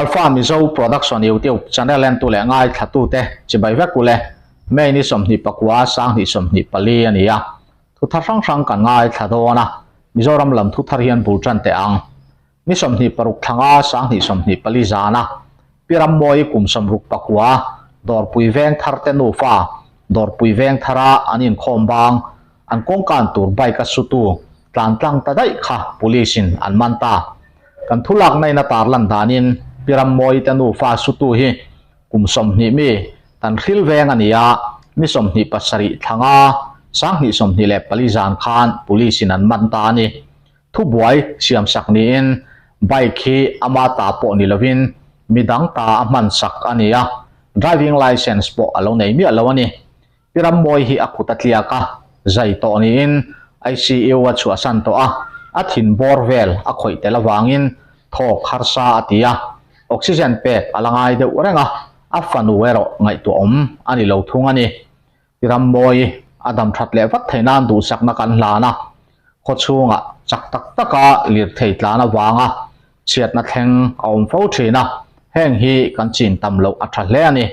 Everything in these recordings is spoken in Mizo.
Alpha Mizo Production YouTube channel entu leh ngaithlatute chibai vek ule. May ni 24 2024 a ni a. Thu thar hrang hrang kan ngaithla dawn a, Mizoram lam thu thar hian bul tan teh ang. Ni 26 thlanga 2024 zana Pi Rammawi kum 69 Dawrpui veng thar te nufa Dawrpui veng thara an inkhawm bang an kawngkan tur bike a sutu tlan tlang ta daih kha police in an man ta. Kan thu lakna in a tarlan danin Pi Rammawi te nufa sutu hi kum 20 mi tan hril veng a ni a, ni 27 thlanga 2024 zan khan police in an man ta a ni. Thubuai siamsak niin bike hi ama ta pawh ni lovin midang ta a hmansak a ni a, driving licence pawh a lo nei miah lo a ni. Pi Rammawi hi a kut a tliak a, zai tawh niin ICU a chhuahsan tawh a, a thin bawr vel a khawih tel avangin thawk harsa a ti a, oxygen pek a la ngai deuh reng a, a fanu erawh ngaihtuahawm a ni lo thung a ni. Pi Rammawi a dam that leh vat theih nan duhsakna kan hlan a, khawchhungah chak tak taka lirthei tlan avanga chhiatna thleng a awm fo thin a, heng hi kan chin tam loh a tha hle a ni.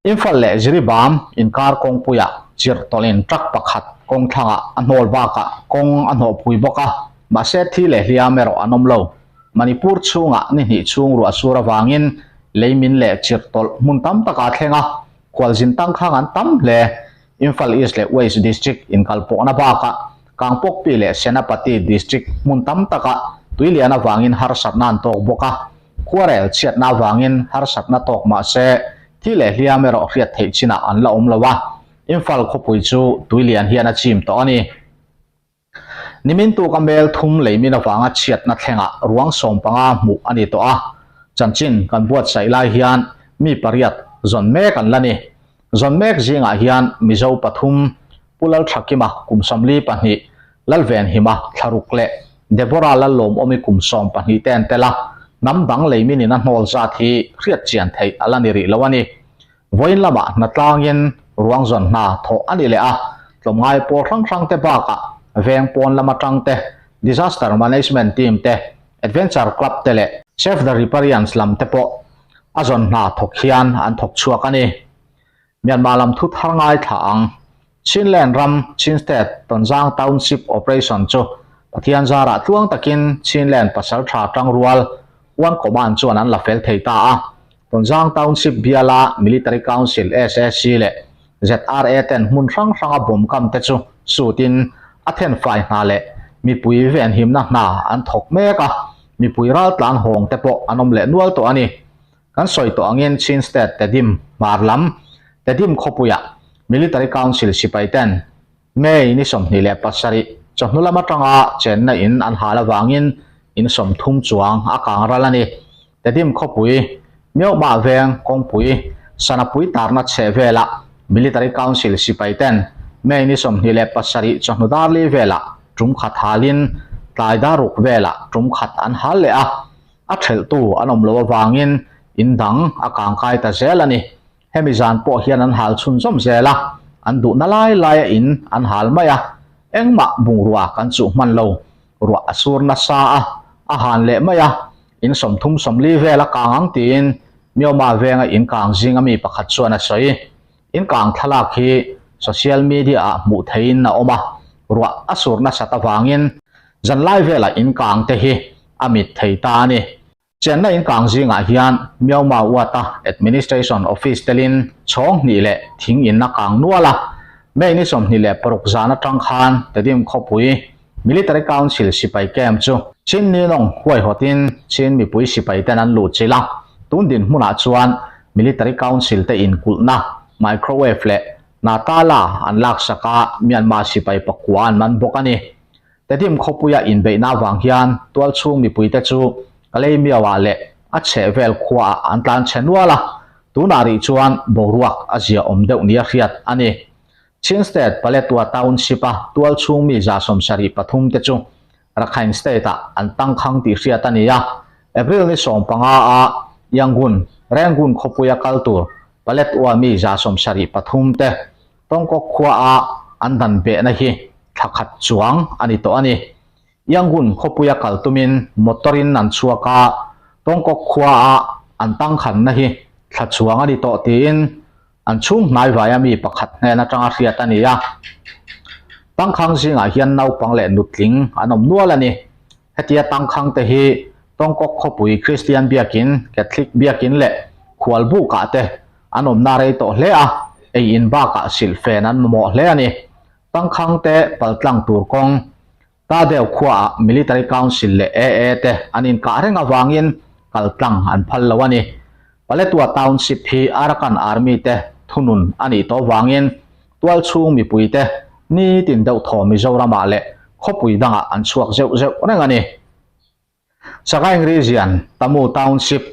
Imphal leh Jiribam inkar kawngpuiah chirh tawlhin truck pakhat kawng thlangah a hnawl bakah kawng a hnawhpui bawk a, mahse thi leh hliam erawh an awm lo. Manipur chhungah ni hnih chhung ruah sur avangin leimin leh chirh tawlh hmun tam takah a thleng a, khualzin tangkhang an tam hle. Imphal East leh West District inkalpawhna bakah Kangpokpi leh Senapati District hmun tam takah tuilian avangin harsatna an tawk bawk a. Khuarel chhiatna avangin harsatna tawk mah se, thi leh hliam erawh hriat theih chinah an la awm lo a, Imphal khawpui chu tuilian hian a chim tawh a ni. Nimin tuka mel thum leimin avanga chhiatna thlengah ruang 15 hmuh a ni tawh a, chanchin kan buatsaih lai hian mi pariat zawn mek an la ni. Zawn mek zingah hian Mizo pathum, Pu Lalthakima kum 42, Lalvenhima thlaruk leh Deborah Lallawmawmi kum 12 te an tel a, hnam dang leimin in a hnawl zat hi hriat chian theih a la ni rih lo a ni. Vawiin lamah hnatlangin ruang zawn hna thawh a ni leh a, tlawmngai pawl hrang hrang te bakah veng pawn lam atang te, Disaster Management Team te, Adventure Club te leh Save the Riparians lam te pawh a zawn hna thawk hian an thawk chhuak a ni. Myanmar lam thu thar ngaithla ang. Chinland ram Chin State Tonzang Township Operation chu Pathian zarah tluang takin Chinland pasal tha tangrual One Command chuan an la fel thei ta a. Tonzang Township biala Military Council SAC leh ZRA ten hmun hrang hranga bomb kam te chu sutin a thenfai hna leh mipui venhimna hna an thawk mek a, mipui raltlan hawng te pawh an awm leh nual tawh a ni. Kan sawi tawh angin Chin State Tedim hmar lam Tedim khawpuiah Military Council sipai ten May ni 27 chawhnu lam atanga chenna in an hal avangin in 30 chuang a kang ral a ni. Tedim khawpui Myohma veng kawngpui Sanapui tarna chheh velah Military Council sipai ten May ni 27 chawhnu darli velah tum khat halin tlai daruk velah tum khat an hal leh a. A thelhtu an awm loh avangin in dang a kangkai ta zel a ni. Hemi zan pawh hian an hal chhunzawm zel a, an duhna lai laia in an hal mai a, engmah bungrua kan chuh hman lo. Ruah a sur nasa a, a han leh mai a, in 30 40 vel a kang ang tiin Myohma venga in kang zinga mi pakhat chuan a sawi. In kang thlalak hi social media ah hmuh theihin a awm a, ruah a sur nasat avangin zanlai velah in kang te hi a mit thei ta a ni. Chenna in kang zingah hian Myohma Ward-a Administration Office telin chhawng hnih leh thing in a kang nual a, May ni 26 zan atang khan Tedim khawpui Military Council sipai camp chu Chin Ninawng huaihawtin Chin mipui sipai ten an luh chilh a, tun dinhmunah chuan Military Council te inkulhna microwave leh Natala an laksak a, Myanmar sipai pakua an man bawk a ni. Tedim khawpuia inbeihna avang hian tualchhung mipuite chu Kalaymyo-ah leh a chhehvel khuaah an tlan chhe nual a, tunah rih chuan boruak a ziaawm deuh nia hriat a ni. Chin State Paletwa Township-a tualchhung mi 73 te chu Rakhine State-ah an tangkhang tih hriat a ni a, April ni 15-a Yangon, Rangoon khawpuia kal tur Paletwa mi 73 te Tawngkawk khuaah an dan behna hi thla khat chuang a ni tawh a ni. Yangon khawpuia kal tumin motor-in an chhuak a, Tawngkawk khuaah an tangkhanna hi thla chhuang a ni tawh tiin an chhung hnaivaia mi pakhat hnen atanga hriat a ni a. Tangkhang zingah hian naupang leh nutling an awm nual a ni. Hetia tangkhang te hi Tawngkawk khawpui Kristian biakin, Catholic biakin leh khualbukah te an awmna rei tawh hle a, ei in bakah silhfen an mamawh hle a ni. Tangkhang te paltlang tur kawng Tadeu khuaah Military Council leh AA te an inkah reng avangin kaltlang an phal lo a ni. Paletwa Township hi Arakan Army te thunun a nih tawh vangin tualchhung mipui te nitin deuh thaw Mizoramah leh khawpui dangah an chhuak zeuh zeuh reng a ni. Sagaing Region, Tamu Township,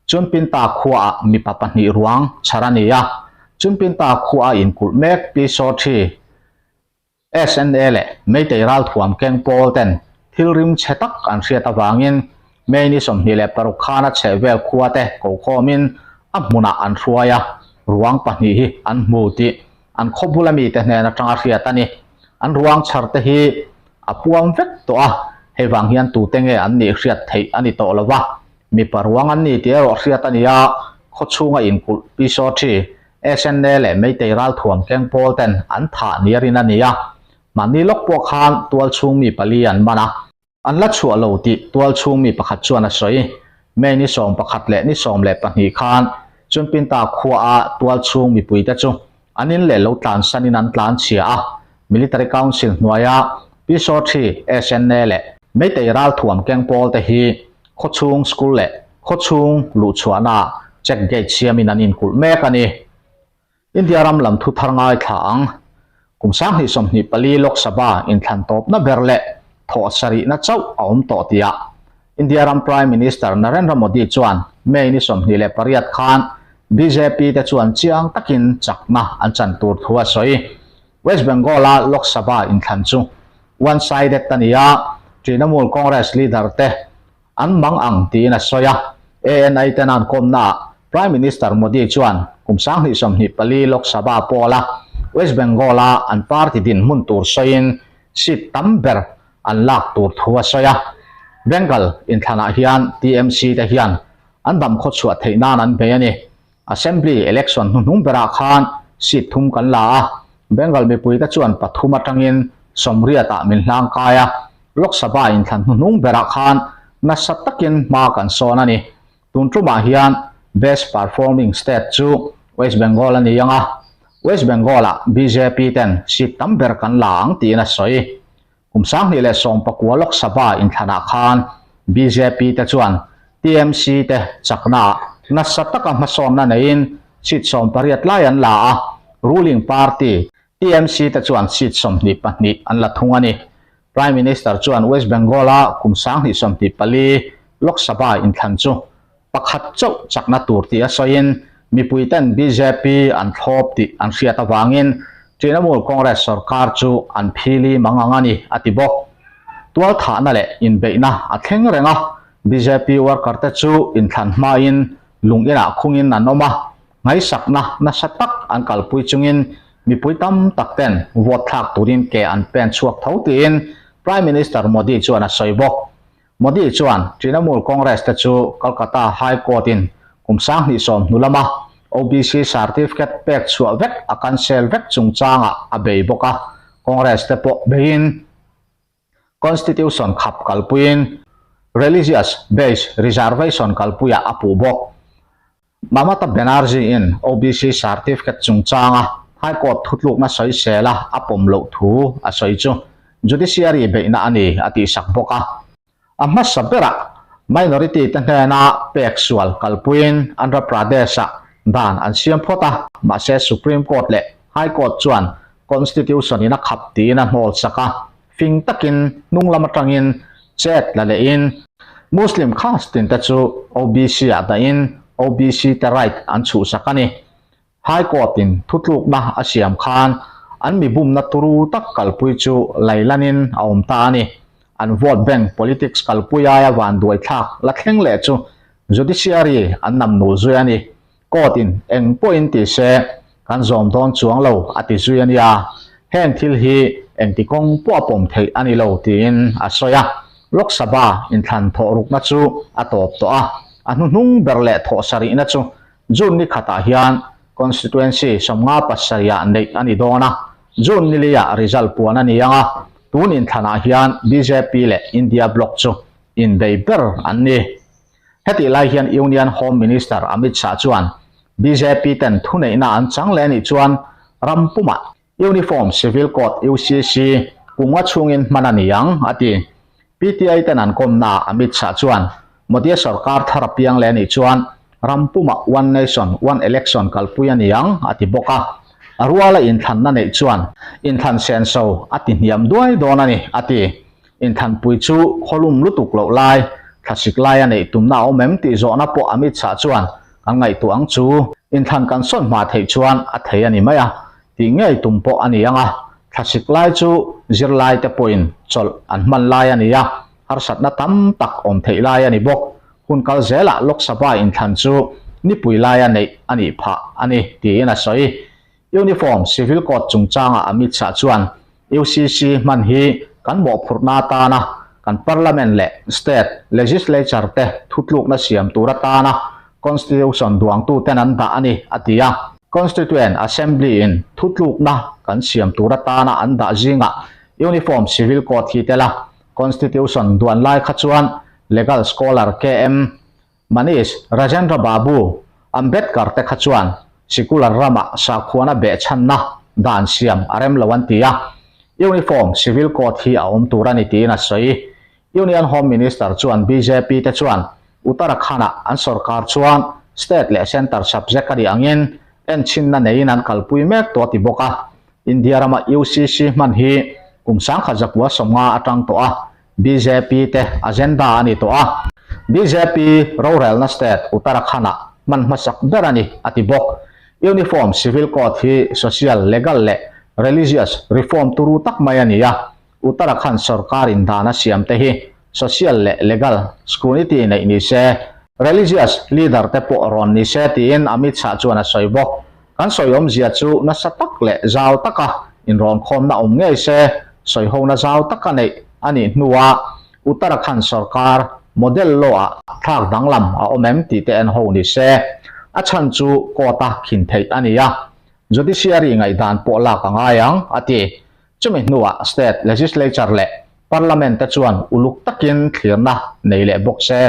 Chunpinta khuaah mipa pahnih ruang chhar a ni a, Chunpinta khua a inkulh mek Pi Sawthi, SNA leh Meitei ralthuam keng pawl ten thil rim chhe tak an hriat avangin May ni 26 khana chhehvel khua te kokhawmin a hmunah an hruai a, ruang pahnih hi an hmu tih an khaw bula mite hnen atanga hriat a ni. An ruang chhar te hi a puam vek tawh a, hei vang hian tute nge an nih hriat theih a ni tawh lo va, mipa ruang an ni tih erawh hriat a ni a, khaw chhunga inkulh Pi Sawthi SNA leh Meitei ralthuam keng pawl ten an thah ni a rin a ni a, mahni lawk pawh khan tual chhung mi pali an man a. An la chhuah lo tih tual chhung mi pakhat chuan a sawi. May ni 11 leh ni 12 khan Chunpinta khuaah tual chhung mipuite chu an in leh lo tlansanin an tlan chhia a, Military Council hnuaia Pi Sawthi, SNA leh Meitei ralthuam keng pawl te hi khawchhung school leh khawchhung luhchhuahnaah check gate siamin an inkulh mek a ni. India ram lam thu thar ngaithla ang. Kum 2024 Lok Sabha inthlan tawpna ber leh thawh sarihna chauh a awm tawh tihah India ram Prime Minister Narendra Modi chuan May ni 28 khan bjp te chuan chiang takin chakna an chan tur thu a sawi. West Bengal-a Lok Sabha inthlan chu one-sided a ni a, Trinamool Congress leader te an mang ang tiin a sawi a. ANI ten an kawmnaah Prime Minister Modi chuan kum 2024 Lok Sabha pawla West Bengal-a an party dinhmun tur sawiin seat tam ber an lak tur thu a sawi a. Bengal inthlanah hian TMC te hian an dam khawchhuah theih nan an bei a ni. Assembly election hnuhnung berah khan seat thum kan la a, Bengal mipuite chuan pathum atangin sawmriatah min hlang kai a, Lok Sabha inthlan hnuhnung berah khan nasa takin hma kan sawn a ni. Tun tumah hian best performing state chu West Bengal a ni ang a, West Bengal-ah bjp ten seat tam ber kan la ang tiin a sawi. Kum 2019 Lok Sabha inthlanah khan bjp te chuan TMC te chaknaah nasa taka hmasawnna neiin seat 18 lai an la a, ruling party TMC te chuan seat 22 an la thung a ni. Prime Minister chuan West Bengal-a kum 2024 Lok Sabha inthlan chu pakhat chauh chakna tur tih a sawiin mipuiten bjp an thlawp tih an hriat avangin Trinamool Congress sorkar chu an phili mang ang a ni, a ti bawk. Tualthahna leh inbeihna a thleng reng a, bjp worker te chu inthlan hmain lung inah khungin an awm a, ngaihsakna nasa tak an kalpui chungin mipui tam tak ten vote thlak turin ke an pen chhuak tho tiin Prime Minister Modi chuan a sawi bawk. Modi chuan Trinamool Congress te chu Kolkata High Court-in kum 2010 hnu lama OBC certificate pek chhuah vek a cancel vek chungchangah a bei bawk a, Congress te pawh beiin Constitution khap kalpuiin Religious Based Reservation kalpuiah a puh bawk. Mamata Banerjee-in OBC certificate chungchanga High Court thutlukna sawisela a pawm loh thu a sawi chu Judiciary beihna a ni a tihsak bawk a. A hmasa berah minority te hnena pek sual kalpuiin Andhra Pradesh-ah dan an siam phawt a, mahse Supreme Court leh High Court chuan Constitution-in a khap tiin a hnawlsak a, fing takin hnung lam atangin chet la lehin Muslim caste tin te chu OBC-ah dahin OBC te right an chhuhsak a ni. High Court-in thutlukna a siam khan an mi bumna turu tak kalpui chu lailanin a awm ta a ni. An vote bank politics kalpui aia vanduai thlak la thleng leh chu Judiciary an namnul zui a ni. Court in eng pawhin ti se kan zawm dawn chuang lo a ti zui a nia, heng thil hi engti kawng pawh a pawm theih a ni lo tiin a sawi a. Lok Sabha inthlan thawh rukna chu a tawp tawh a. A hnuhnung ber leh thawh sarihna chu June ni khatah hian Constituency 57 ah neih a ni dawn a, June ni liah result puan a ni ang a, tun inthlanah hian bjp leh India bloc chu inbei ber an ni. Hetih lai hian Union Home Minister Amit Shah chuan bjp ten thuneihna an chang leh a nih chuan ram pumah Uniform Civil Code, UCC, kum nga chhungin hman a ni ang, a ti. PTI ten an kawmnaah Amit Shah chuan Modi sorkar thar a piang leh a nih chuan ram pumah One Nation, One Election kalpui a ni ang, a ti bawk a. A ruala inthlanna neih chuan inthlan senso a ti hniam duai dawn a ni, a ti. Inthlanpui chu khawlum lutuk loh lai, thlasik lai a neih tumna a awm em tih zawhna pawh Amit Shah chuan kan ngaihtuah ang chu. Inthlan kan sawn hma theih chuan a thei a ni mai a, tih ngei tum pawh a ni ang a, thlasik lai chu zirlai te pawhin chawlh an hman lai a ni a, harsatna tam tak awm theih lai a ni bawk. Hun kal zelah Lok Sabha inthlan chu nipui laia neih a nih phah a ni, tiin a sawi. Uniform Civil Code chungchangah Amit Shah chuan UCC hman hi kan mawhphurhna atana kan Parliament leh State Legislature te thutlukna siam tur atana Constitution duangtuten an dah a ni, a ti a. Constituent Assembly in thutlukna kan siam tur atana an dah zingah Uniform Civil Code hi tel a, Constitution duan lai kha chuan Legal Scholar KM Manish Rajendra Babu Ambedkar te kha chuan sikular ramah sakhuana behchhanna dan siam a rem lo an ti a, Uniform Civil Code hi a awm tur a ni tiin a sawi. Union Home Minister chuan bjp te chuan Uttarakhand-ah an sorkar chuan state leh centre subject a nih angin enchhinna neiin an kalpui mek tawh a ti bawk a. India rama UCC hman hi kum 1950 atang tawh a, Bjp te agenda a ni tawh a, bjp rorelna state Uttarakhand-ah hman hmasak ber a ni, a ti bawk. Uniform Civil Code hi social, legal leh religious reform turu tak mai a ni a, Uttarakhand sorkar indan a siam te hi social leh legal scrutiny neih ni se, religious leader te pawh rawn ni se tiin Amit Shah chuan a sawi bawk. Kan sawi awmzia chu nasa tak leh zau taka inrawnkhawmna awm ngei se, sawihona zau taka neih a nih hnuah Uttarakhand sorkar model law-ah thlak danglam a awm em tih te en ho ni se. A chhan chu court-a khin theih a ni a, judiciary ngaihdan pawh lak a ngai ang, a ti. Chumi hnuah state legislature leh parliament te chuan uluk takin thlirna nei leh bawk se.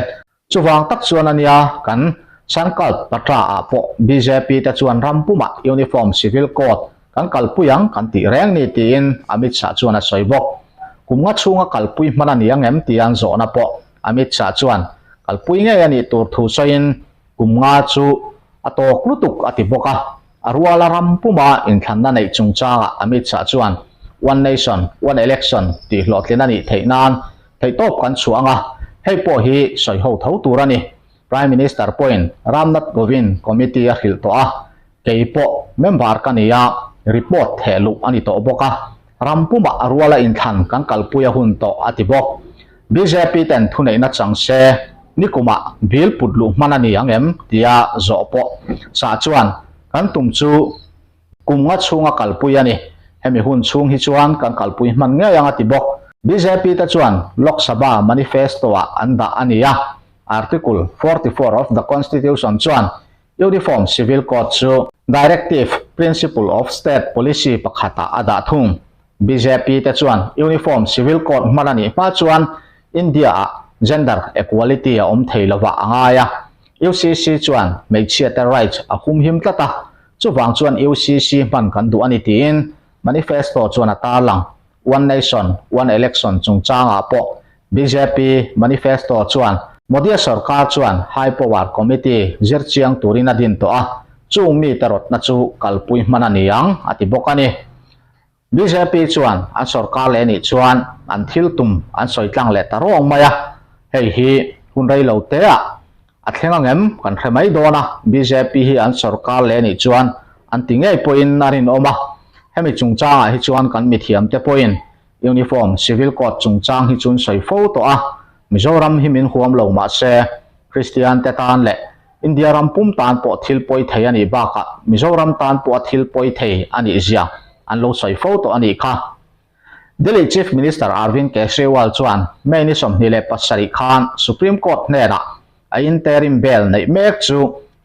Chuvang tak chuan a nia, kan Sankalp Patra ah pawh bjp te chuan ram pumah Uniform Civil Code kan kalpui ang kan tih reng ni tiin Amit Shah chuan a sawi bawk. Kum nga chhunga kalpui hman a ni ang em tia an zawhna pawh Amit Shah chuan kalpui ngei a nih tur thu sawiin kum nga chu a tawk lutuk a ti bawk a. A ruala ram puma inthlanna neih chungchangah Amit Shah chuan One Nation, One Election tih hlawhtlin a nih theih nan theihtawp kan chhuah ang a, hei pawh hi sawi ho tho tur a ni. Prime Minister pawhin Ram Nath Kovind Committee a hrilh tawh a, kei pawh member ka ni a, report theh luh a ni tawh bawk a, ram pumah a ruala inthlan kan kalpui a hun tawh a ti bawk. Bjp ten thuneihna chang se nikumah bill put luh hman a ni ang em tia zawh pawh Shah chuan kan tum chu kum nga chhunga kalpui a ni, hemi hun chhung hi chuan kan kalpui hman ngei ang a ti bawk. Bjp te chuan Lok Sabha manifesto-ah an dah a ni a, Article 44 of the Constitution chuan Uniform Civil Code chu Directive Principle of State Policy pakhatah a dah thung. Bjp te chuan Uniform Civil Code hman a nih hma chuan India-ah gender equality a awm thei lovah a ngai a. UCC chuan hmeichhiate rights a humhim tlat a, chuvang chuan UCC hman kan duh a ni tiin manifesto chuan a tarlang. One Nation, One Election chungchangah pawh bjp manifesto chuan Modi-a sorkar chuan High Power Committee zir chiang turin a din tawh a, chung mite rawtna chu kalpui hman a ni ang, a ti bawk a ni. Bjp chuan an sorkar leh nih chuan an thil tum an sawi tlang leh ta rawng mai a, hei hi hun rei lo teah a thleng ang em kan hre mai dawn a, bjp hi an sorkar leh nih chuan an ti ngei pawhin a rinawm a, hemi chungchangah hi chuan kan mithiamte pawhin Uniform Civil Code chungchang hi chun sawi fo tawh a, Mizoram hi min huam lo mah se, Kristian te tan leh India ram pum tan pawh thil pawi thei a nih bakah Mizoram tan pawh a thil pawi thei a nih zia an lo sawi fo tawh a nih kha. Delhi Chief Minister Arvind Kejriwal chuan May ni 27 khan Supreme Court hnenah. A interim bail neih mek chu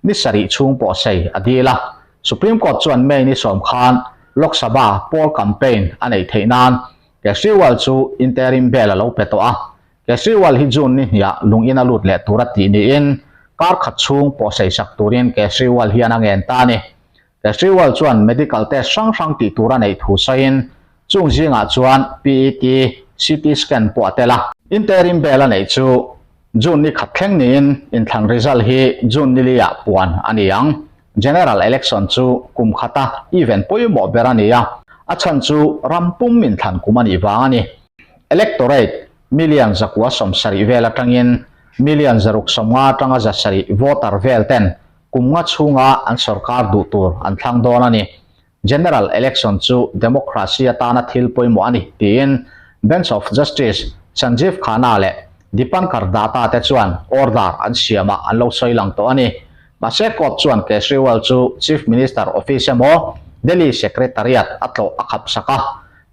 ni sarih chhung pawh sei a dil a. Supreme Court chuan May ni sawm khan Lok Sabha poll campaign a neih theih nan Kejriwal chu interim bail a lo pe tawh a. Kejriwal hi June ni hniah lung in a lut leh tur a tih niin kar khat chhung pawh sei sak turin Kejriwal hian a ngen ta a ni. Kejriwal chuan medical test hrang hrang tih tur a neih thu sawiin chung zingah chuan PET, CT scan pawh a tel a. Interim bail a neih chu June ni khat thleng niin inthlan result hi June ni li ah puan a ni ang. General election chu kum khata event pawimawh ber a ni a, a chhan chu ram pum inthlan kum a nih vang a ni. Electorate million 170 vel atangin million 650 atanga 700 voter vel ten kum nga chhunga an sorkar duh tur an thlang dawn a ni. General election chu democracy atana thil pawimawh a ni tiin Bench of Justice Sanjeev Khanna leh Dipankar Datta te chuan order an siamah an lo sawi lang tawh a ni. Mahse court chuan Kejriwal chu Chief Minister office emaw Delhi Secretariat a tlawh a khap sak a,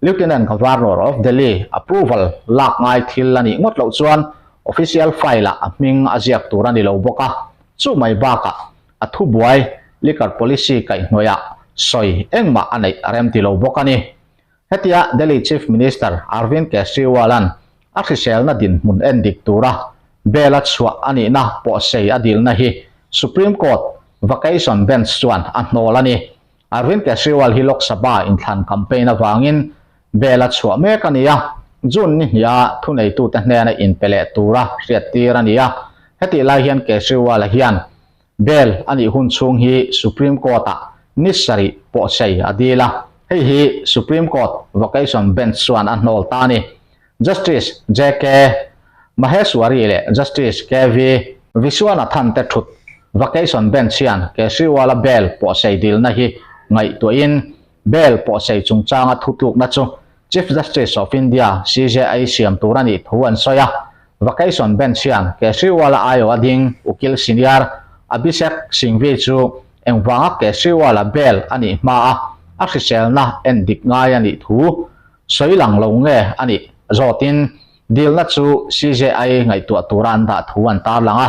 Lieutenant Governor of Delhi approval lak ngai thil a nih ngawt loh chuan official file-ah a hming a ziak tur a ni lo bawk a, chu mai bakah a thubuai liquor policy kaihhnawihah sawi engmah a neih a remti lo bawk a ni. Hetia Delhi Chief Minister Arvind Kejriwal-a'n a hriselna dinhmun en dik tura bail a chhuah a nihna pawhsei a dilna hi Supreme Court Vacation Bench chuan a hnawl a ni. Arvind Kejriwal hi Lok Sabha inthlan campaign avangin bail a chhuah mek a ni a, June ni hniha thuneitute hnena inpe leh tura hriattir a ni a. Hetih lai hian Kejriwal-a hian bail a nih hun chhung hi Supreme Court-ah ni sarih pawhsei a dil a, hei hi Supreme Court Vacation Bench chuan a hnawl ta a ni. Justice JK Maheshwari leh Justice KV Viswanathan te thut Vacation Bench hian Kejriwal-a bail pawhsei dilna hi ngaihtuahin bail pawhsei chungchanga thutlukna chu Chief Justice of India, CJI, siam tur a nih thu an sawi a. Vacation Bench hian Kejriwal-a aiawh a ding Ukil Senior Abhishek Singhvi chu engvanga Kejriwal-a bail a nih hmaa a hriselna en dik ngai a nih thu Sawi lang lo nge a nih zawtin dilna chu CJI ngaihtuah tura an dah thu an tarlang a.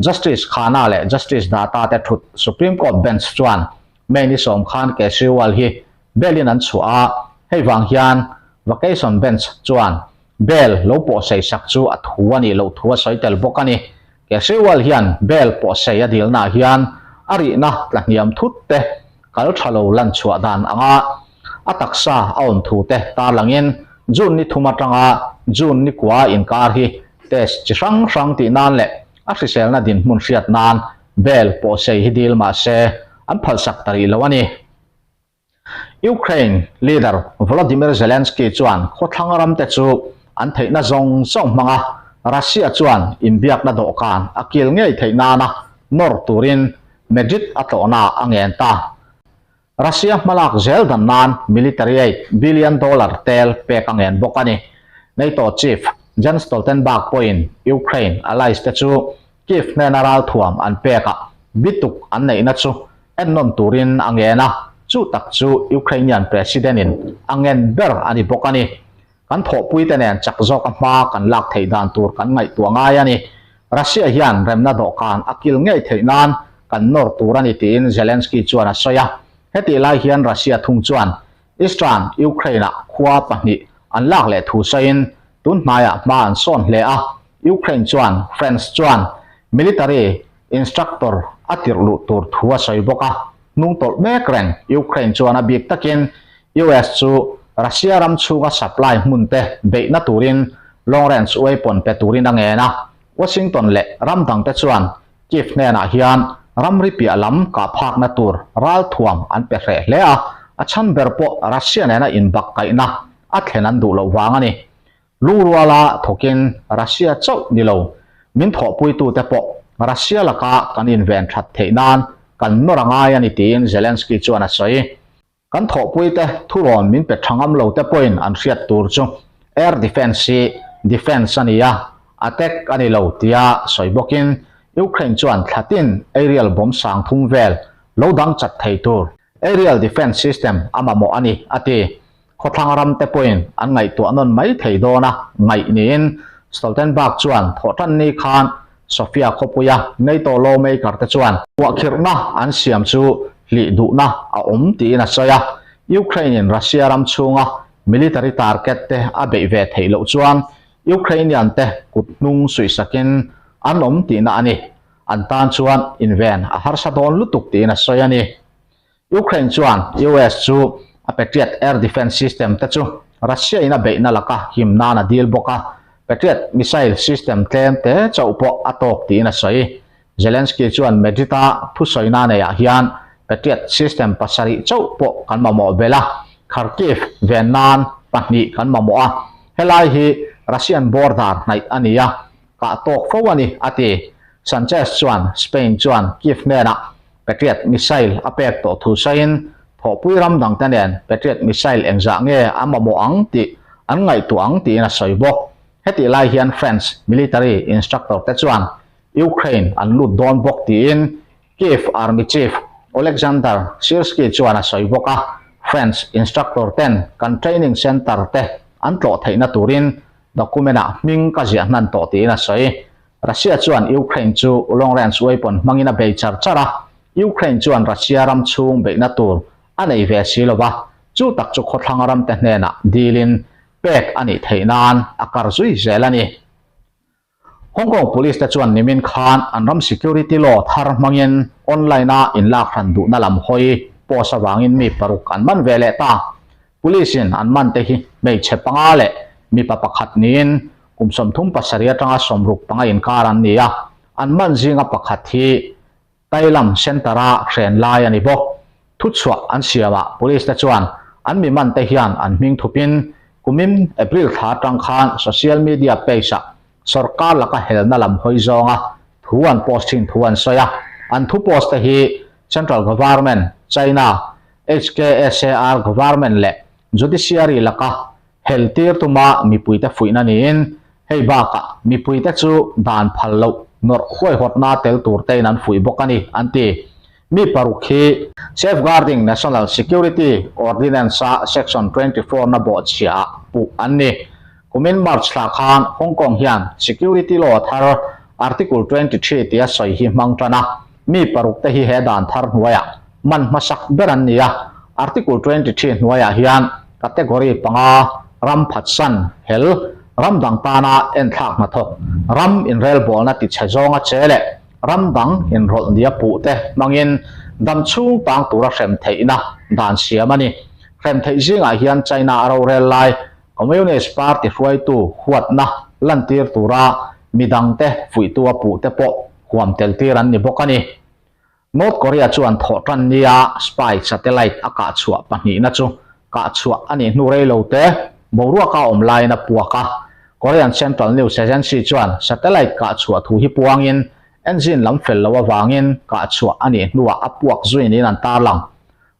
Justice Khanna leh Justice Datta te thut Supreme Court Bench chuan May ni sawm khan Kejriwal hi bail in an chhuah a, hei vang hian Vacation Bench chuan bail lo pawhsei sak chu a thu a nih loh thu a sawi tel bawk a ni. Kejriwal hian bail pawhsei a dilnaah hian a rihna tlahniam thut te kal tha lo lan chhuah dan anga a taksa a awm thu te tarlangin June ni thum atanga June ni kua inkar hi test chi hrang hrang tih nan leh a hriselna dinhmun hriat nan bail pawhsei hi dil mah se an phalsak ta rih lo a ni. Ukraine leader Volodymyr Zelensky chuan khawthlang ramte chu an theihna zawng zawng hmanga Russia chuan inbiakna dawhkan a kil ngei theih nana nawr turin Madrid a tlawhna a ngen ta. Russia hmalak zel dan nan military aid billion dollar tel pek a ngen bawk a ni. NATO chief Jens Stoltenberg pawhin Ukraine allies te chu Kyiv hnena ralthuam an pekah bituk an neihna chu ennawn turin a ngen a, chu tak chu Ukrainian president in a ngen ber a ni bawk a ni. Kan thawhpuite nen chak zawka hma kan lak theih dan tur kan ngaihtuah ngai a ni. Russia hian remna dawhkan a kil ngei theih nan kan nawr tur a ni tiin Zelensky chuan a sawi a. Hetih lai hian Russia thung chuan Eastern Ukraine-ah khua pahnih an lak leh thu sawiin tun hnaiah hma an sawn hle a. Ukraine chuan France chuan military instructor a tirh luh tur thu a sawi bawk a. Hnung tawlh mek reng Ukraine chuan a bik takin US chu Russia ram chhunga supply hmun te beihna turin long range weapon pe turin a ngen a. Washington leh ram dangte chuan Kyiv hnenah hian ramri piah lam kah phakna tur ralthuam an pe hreh hle a, a chhan ber pawh Russia nena inbakkaihna a thlen an duh loh vang a ni. Lungruala thawkin Russia chauh ni lo, min thawhpuitute pawh Russia laka kan inven that theih nan kan nawr a ngai a ni tiin Zelensky chuan a sawi. Kan thawhpuite thurawn min pe tha ngam lo te pawhin an hriat tur chu air defence hi defence a ni a, attack a ni lo tia sawi bawkin Ukraine chuan thlatin aerial bomb sang thum vel lo dang chat thei tur aerial defence system a mamawh a ni, a ti. Khawthlang ram te pawhin an ngaihtuah nawn mai thei dawn a ngaih niin Stoltenberg chuan thawhtanni khan Sofia khawpuia NATO lawmaker te chuan huahkhirhna an siam chu hlih duhna a awm tiin a sawi a. Ukraine-in Russia ram chhunga military target te a beih ve theih loh chuan Ukrainian te kut hnung suihsakin an awm tihna a ni. An tan chuan inven a harsa dawn lutuk tiin a sawi a ni. Ukraine chuan US chu a Patriot air defence system te chu Russia in a beihna laka him nan a dil bawk a, Patriot missile system tlem te chauh pawh a tawk tiin a sawi. Zelensky chuan Madrid-a thusawina neiah hian Patriot system pasarih chauh pawh kan mamawh belh a, Kharkiv ven nan pahnih kan mamawh a, helai hi Russian border hnaih a ni a, kah tawk fo a ni, a ti. Sanchez chuan Spain chuan Kyiv hnenah Patriot missile a pek tawh thu sawiin, thawhpui ram dangte nen Patriot missile engzah nge a mamawh ang tih an ngaihtuah ang tiin a sawi bawk. Hetih lai hian French military instructor te chuan Ukraine an lut dawn bawk tiin Kyiv Army Chief Oleksandr Syrskyi chuan a sawi bawk a, French instructor ten kan training center te an tlawh theihna turin Document-ah hming ka ziah hnan tawh tiin a sawi. Russia chuan Ukraine chu long range weapon hmangin a bei char char a, Ukraine chuan Russia ram chhung beihna tur a nei ve si lo va, chu tak chu khawthlang ramte hnenah dilin pek a nih theih nan a kar zui zel a ni. Hong Kong Police te chuan nimin khan an ram security law thar hmangin online-a inlak hran duhna lam hawi post avangin mi paruk an man ve leh ta. Police in an man te hi hmeichhe panga leh mipa pakhat niin kum 37 atanga 65 inkar an ni a, an man zinga pakhat hi Tailam Centre a hren lai a ni bawk. Thuchhuah an siamah Police te chuan an mi man te hian an hming thupin kumin April thla atang khan social media page ah sawrkar laka helna lam hawi zawnga thu an post thin thu an sawi a, an thu post te hi Central Government, China, HKSAR Government leh Judiciary laka hel tir tuma mipuite fuihna niin, hei bakah mipuite chu dan phal loh nawrh huaihawtna tel tur tein an fuih bawk a ni, an ti. Mi paruk hi Safeguarding National Security Ordinance-a Section 24 na bawhchhiaah puh an ni. Kumin March thla khan Hong Kong hian Security Law thar Article 23 tia sawi hi hmang tan a, mi paruk te hi he dan thar hnuaiah man hmasak ber an ni a, Article 23 hnuaiah hian category panga, ram phatsan, hel, ram dang tana enthlak hnathawk, ram inrelbawlna tichhe zawnga che leh ram dang inrawlh nia puh te hmangin dam chhung tang tura hrem theihna dan siam a ni. Hrem theih zingah hian China a rorel lai Communist Party hruaitu huatna lantir tura midangte fuihtu a puh te pawh huam tel tir an ni bawk a ni. North Korea chuan thawhtan nia spy satellite a kah chhuah pahnihna chu kah chhuah a nih hnu rei lo te boruaka awm laiin a puak a. Korean Central News Agency chuan satellite kah chhuah thu hi puangin engine lam fel lo avangin kah chhuah a nih hnuah a puak zui niin an tarlang.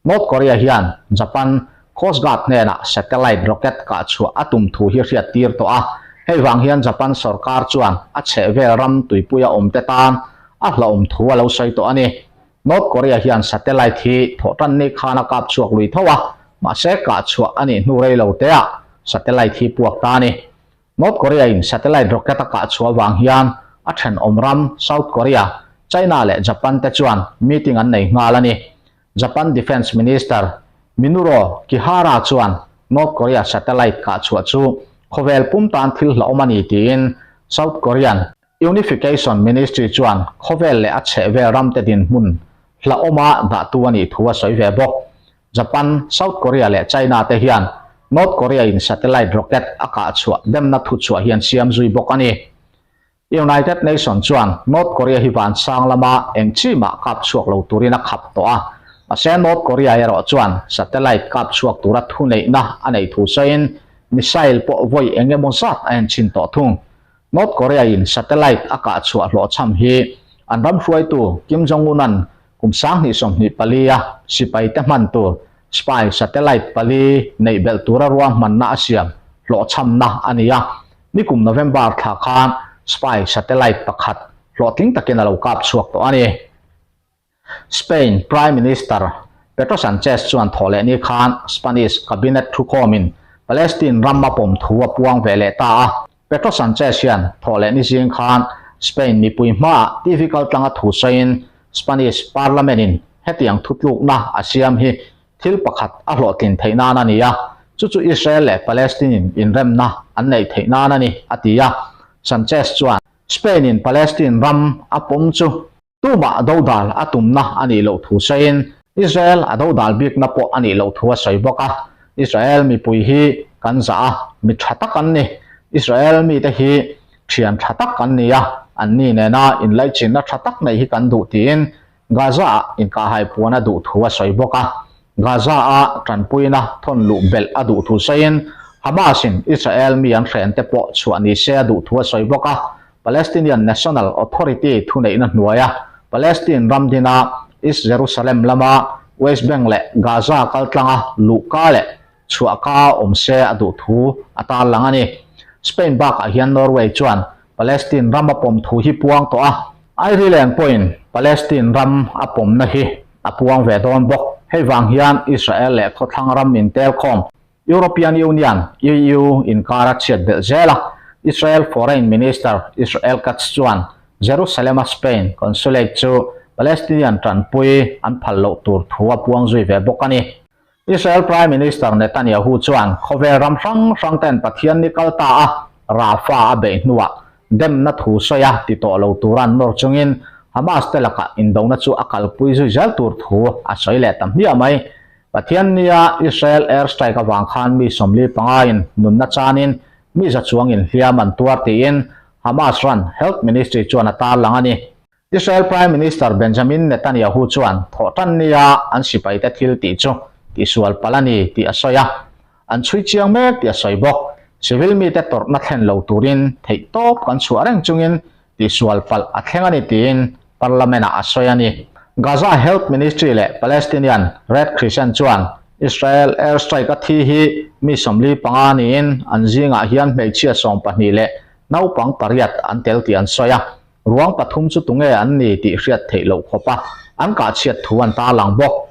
North Korea hian Japan Coast Guard hnenah satellite rocket kah chhuah a tum thu hi hriat tir tawh a, hei vang hian Japan sorkar chuan a chhehvel ram tuipuia awmte tan a hlauhawm thu a lo sawi tawh a ni. North Korea hian satellite hi thawhtan ni khan a kap chhuak lui tho a, mahse kah chhuah a nih hnu rei lo teah satellite hi puak ta a ni. North Korea in satellite rocket a kah chhuah vang hian a thenawm ram South Korea, China leh Japan te chuan meeting an nei nghal a ni. Japan Defence Minister Minuro Kihara chuan North Korea satellite kah chhuah chu khawvel pum tan thil hlauhawm a ni tiin South Korean Unification Ministry chuan khawvel leh a chhehvel ramte dinhmun hlauhawma dahtu a nih thu a sawi ve bawk. Japan, South Korea leh China te hian North Korea in satellite rocket a kah chhuah demna thuchhuah hi an siam zui bawk a ni. United Nation chuan North Korea hi vansang lama eng chi mah kap chhuak lo turin a khap tawh a, mahse North Korea erawh chuan satellite kap chhuak tura thuneihna a neih thu sawiin missile pawh vawi eng emaw zat a enchhin tawh thung. North Korea in satellite a kah chhuah hlawhchham hi an ram hruaitu Kim Jong-un-a'n kum 2024 a sipaite hman tur spy satellite pali neih belh tura ruahmanna a siam hlawhchhamna a ni a. Nikum November thla khan spy satellite pakhat hlawhtling takin a lo kap chhuak tawh a ni. Spain Prime Minister Pedro Sanchez chuan thawhlehni khan Spanish Cabinet thukhawmin Palestine ram a pawm thu a puang ve leh ta a. Pedro Sanchez hian thawhlehni zing khan Spain mipui hmaah TV kaltlanga thu sawiin Spanish Parliament-in hetiang thutlukna a siam hi thil pakhat a hlawhtlin theih nan a ni a, chu chu Israel leh Palestine-in inremna an neih theih nan a ni, a ti a. Sanchez chuan Spain-in Palestine ram a pawm chu Tumah dodal a tumna a nih loh thu sawiin Israel a dodal bikna pawh a nih loh thu a sawi bawk a. Israel mipui hi kan zah a, mi tha tak an ni. Israel mite hi thian tha tak an ni a, anni nena inlaichinna tha tak neih hi kan duh tiin Gaza-ah inkahhai puan a duh thu a sawi bawk a. Gaza-a tanpuina thawn luh belh a duh thu sawiin Hamas-in Israel mi an hrente pawh chhuah ni se a duh thu a sawi bawk a. Palestinian National Authority thuneihna hnuaia Palestine ram dina East Jerusalem lama West Bank leh Gaza kaltlanga luhka leh chhuahka awm se a duh thu a tarlang a ni. Spain bakah hian Norway chuan Palestine ram a pawm thu hi puang tawh a, Ireland pawhin Palestine ram a pawmna hi a puang ve dawn bawk. Hei vang hian Israel leh khawthlang ram intelkhawm European Union, EU, inkar a chhiat belh zel a, Israel Foreign Minister Israel Katz chuan Jerusalem-a Spain consulate chu Palestinian tanpui an phal loh tur thu a puang zui ve bawk a ni. Israel Prime Minister Netanyahu chuan khawvel ram hrang hrang ten Pathian ni kal ta a Rafah a beih hnuah demna thu sawi a ti tawh lo tura an nawr chungin Hamas te lakah indona chu a kalpui zui zel tur thu a sawi leh ta hmiah mai. Pathian nia Israel air strike avang khan mi 45 in nunna chanin mi za chuangin hliam an tuar tiin Hamas ran Health Ministry chuan a tarlang a ni. Israel Prime Minister Benjamin Netanyahu chuan thawhtan nia an sipaite thil tih chu tihsual palh a ni tih a sawi a, an chhui chiang mek tih a sawi bawk. Civil mite tawrhna thlen lo turin theihtawp kan chhuah reng chungin tihsual palh a thleng a ni tiin Parliament-ah a sawi a ni. Gaza Health Ministry leh Palestinian Red Crescent chuan Israel air strike a thi hi mi 45 niin an zingah hian hmeichhia 12 leh naupang pariat an tel tih an sawi a. Ruang pathum chu tunge an ni tih hriat theih loh khawp a, an kahchhiat thu an tarlang bawk.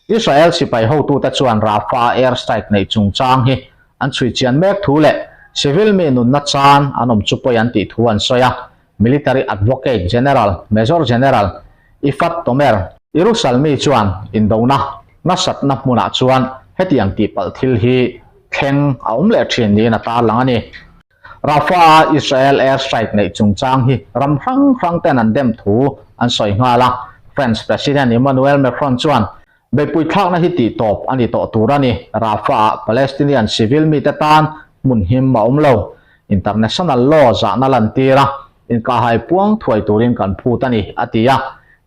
Israel sipai hotute chuan Rafah air strike neih chungchang hi an chhui chian mek thu leh civil mi nunna chan an awm chu pawi an tih thu an sawi a. Military Advocate General Major General Ifat Tomer Yerushalmi chuan indona nasatna hmunah chuan hetiang tihpalh thil hi thleng a awm leh thin niin a tarlang a ni. Rafah-a Israel air strike neih chungchang hi ram hrang hrang ten an dem thu an sawi nghal a, French President Emmanuel Macron chuan beihpui thlakna hi tih tawp a ni tawh tur a ni. Rafah-ah Palestinian civil mite tan hmun him a awm lo. International law zahna lantir a, inkahhai puang thuai turin kan phut a ni, a ti a.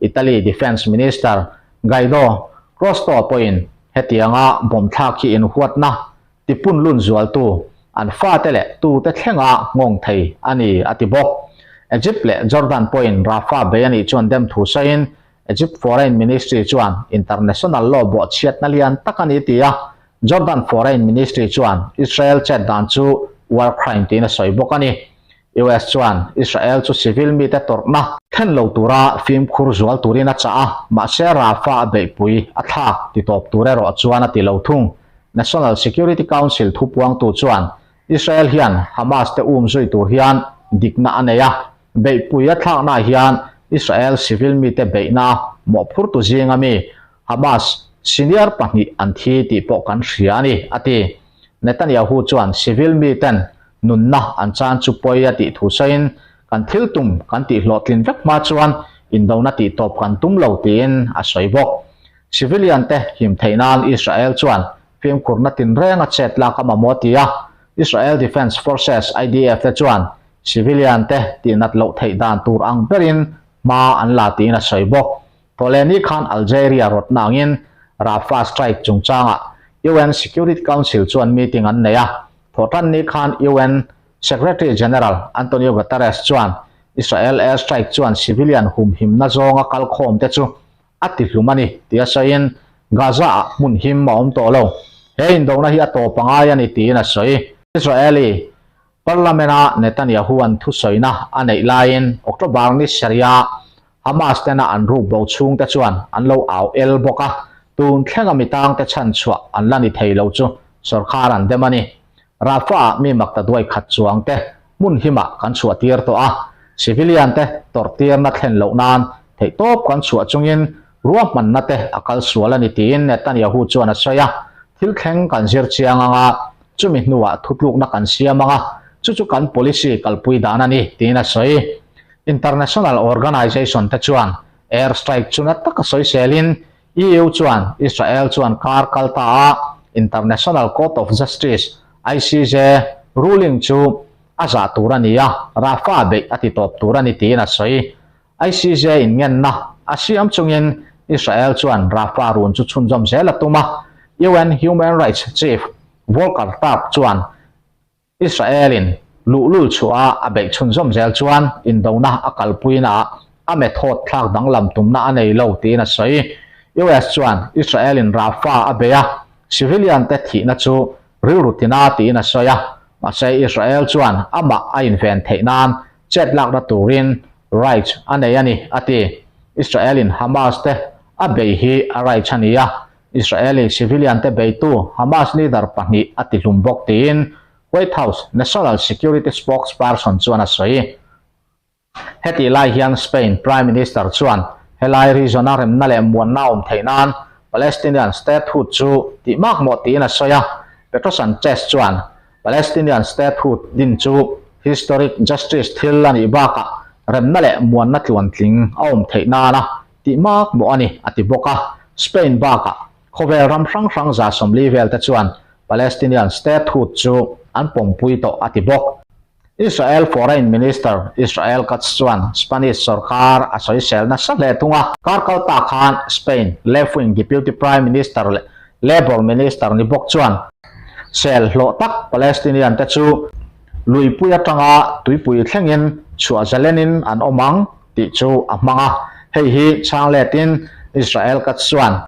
Italy Defence Minister Guido Crosetto pawhin hetianga bomb thlak hi inhuatna tipun lun zualtu an fate leh tute thlenga nghawng thei a ni, a ti bawk. Egypt leh Jordan pawhin Rafah bei a nih chuan dem thu sawiin Egypt Foreign Ministry chuan international law bawhchhiatna lian tak a ni ti a, Jordan Foreign Ministry chuan Israel chet dan chu war crime tiin a sawi bawk a ni. US chuan Israel chu civil mite tawrhna thlen lo tura fimkhur zual turin a chah a, mahse Rafah a beihpui a thlak ti tawp tur erawh chuan a ti lo thung. National Security Council thupuangtu chuan Israel hian Hamas te um zui tur hian dikna a nei a, beihpui a thlaknaah hian Israel civil mite beihna mawhphurtu zinga mi Hamas senior pahnih an thi tih pawh kan hria a ni, a ti. Netanyahu chuan civil miten nunna an chan chu pawi a tih thu sawiin, Kan thil tum kan tih hlawhtlin vek hma chuan indona tih tawp kan tum lo tiin a sawi bawk. Civilian te him theih nan Israel chuan fimkhurna tinreng a chet lak a mamawh ti a, Israel Defense Forces, IDF, te chuan civilian te tihnat loh theih dan tur ang berin hma an la tiin a sawi bawk. Thawhlehni khan Algeria rawtna angin Rafah strike chungchangah UN Security Council chuan meeting an nei a, Thawhtanni khan UN Secretary General Antonio Guterres chuan Israel air strike chuan civilian humhimna zawnga kalkhawmte chu a tihlum a ni tia sawiin Gaza-ah hmun him a awm tawh lo. He indona hi a tawp a ngai a ni tiin a sawi. Israeli Parliament-a Netanyahu-a'n thusawina a neih laiin October ni sarih-a Hamas tena an ruk bo chhungte chuan an lo au el bawk a, tun thlenga mi tangte chhan chhuah an la ni thei lo chu sorkar an dem a ni. Rafah-ah mi makta duai khat chuangte hmun himah kan chhuah tir tawh a, Civilian te tawrhtirna thlen loh nan theihtawp kan chhuah chungin ruahmanna te a kal sual a ni tiin Netanyahu chuan a sawi a. Thil thleng kan zir chiang ang a, chumi hnuah thutlukna kan siam ang a, chu chu kan policy kalpui dan a ni tiin a sawi. International organization te chuan air strike chu na taka sawiselin EU chuan Israel chuan kar kal ta a International Court of Justice, ICJ, ruling chu a zah tur a ni a, Rafah beih a ti tawp tur a ni tiin a sawi. ICJ in ngenna a siam chungin Israel chuan Rafah run chu chhunzawm zel a tum a, UN Human Rights Chief Volker Turk chuan Israel-in luhlul chhuah a a beih chhunzawm zel chuan indona a kalpuinaah a method thlak danglam tumna a nei lo tiin a sawi. US chuan Israel-in Rafah a bei a, civilian-te thihna chu rilru tina tiin a sawi a, mahse Israel chuan amah a inven theih nan chet lakna turin right a nei a ni, a ti. Israel-in Hamas-te a bei hi a right a ni a, Israeli civilian te beitu Hamas leader pahnih a tihlum bawk tiin White House National Security spokesperson chuan a sawi. Hetih lai hian Spain Prime Minister chuan helai region-a remna leh muanna a awm theih nan Palestinian statehood chu tih makmawh tiin a sawi a. Pedro Sanchez chuan Palestinian statehood din chu historic justice thil a nih bakah remna leh muanna tluantling a awm theih nana tih mak mawh a ni, a ti bawk a. Spain bakah khawvel ram hrang hrang 140 vel te chuan Palestinian statehood chu an pawmpui tawh a ti bawk. Israel Foreign Minister Israel Katz chuan Spanish sorkar a sawisel nasa hle thung a. Kar kal ta khan Spain left-wing Deputy Prime Minister leh Labour Minister ni bawk chuan sel hlawh tak Palestinian te chu luipui atanga tuipui thlengin chhuah zalenin an awm ang tih chu a hmang a, hei hi chhang letin Israel Katz chuan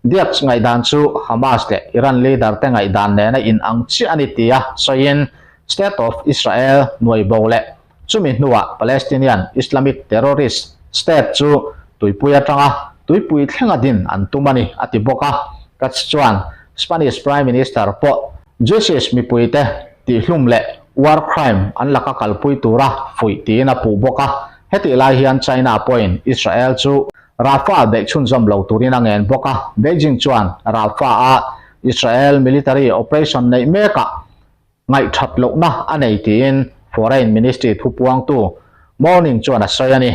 Diak's ngaihdan chu Hamas leh Iran leader te ngaihdan nena inang chiah a ni tia sawiin State of Israel nuaibo leh chumi hnuah Palestinian Islamic terrorist state chu tuipui atanga tuipui thlenga din an tum a ni a ti bawk a. Katz chuan Spanish Prime Minister pawh Jewish mipuite tihlum leh war crime an laka kalpui tura fuih tiin a puh bawk a. Hetih lai hian China pawhin Israel chu Rafah beih chhunzawm lo turin a ngen bawk a. Beijing chuan Rafah-a Israel military operation neih mekah ngaihthat lohna a nei tiin Foreign Ministry thupuangtu Mao Ning chuan a sawi a ni.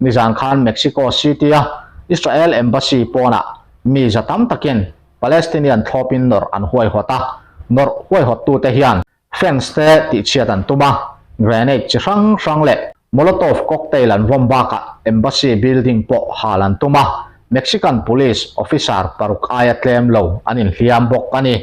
Nizan khan Mexico City-a Israel Embassy pawnah mi za tam takin Palestinian thlawpin nawrh an huaihawt a, nawrh huaihawttute hian fence te tihchhiat an tum a, grenade chi hrang hrang leh Molotov cocktail an vawm bakah Embassy building pawh hal an tum a, Mexican police officer paruk aia tlem lo an inhliam bawk a ni.